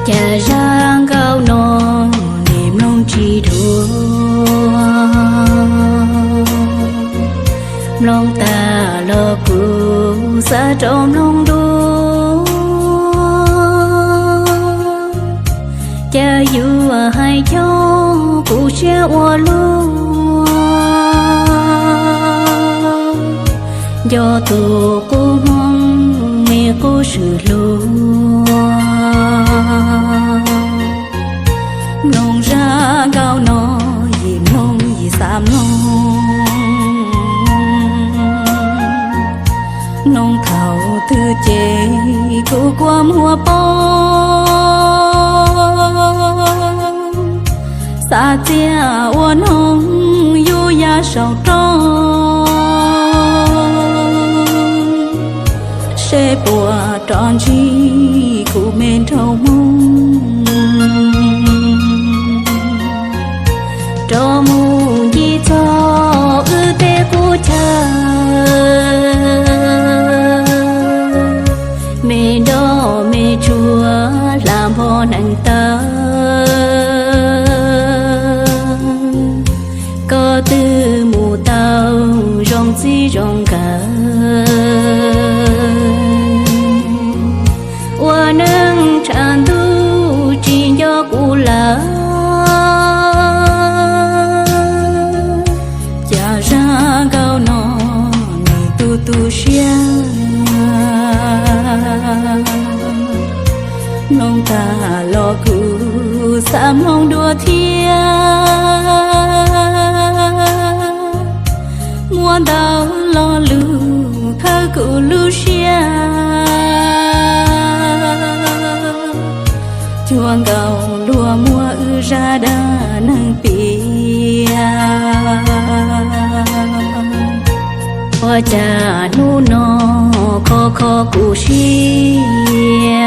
Cas zaj nkauj no nej mloog tsis dhuav, mloog tas los kuv xav rov mloog dua. Cas yuav hais cog kuv siab ua luaj, nco tus qub hmoob me qub swm hluas. Mloog zaj nkauj no yim mloog yim xav mloog, mloog thaum twg ces kuv kua muag poob. Xav txiaj ua noog yub ya saum roob, seb puas rov ntsib kuv me nraug Hmoob. Rov mus ncig txog wb tej qub chaw, me nroj me tsuag hla npho nees taw. Koj twb mus tau zoo txij zoo nkawm, ua neej tshav ntuj tsis nco kuv lawm. Cas zaj nkauj no nws tu tu siab, mloog tas los kuv xav mloog dua thiab. Muaj ntau lo lus khawb kuv lub siab, cuag nkaus luag muab wb zaj dab neeg piav. Ua cas hnub no kho kho kuv siab,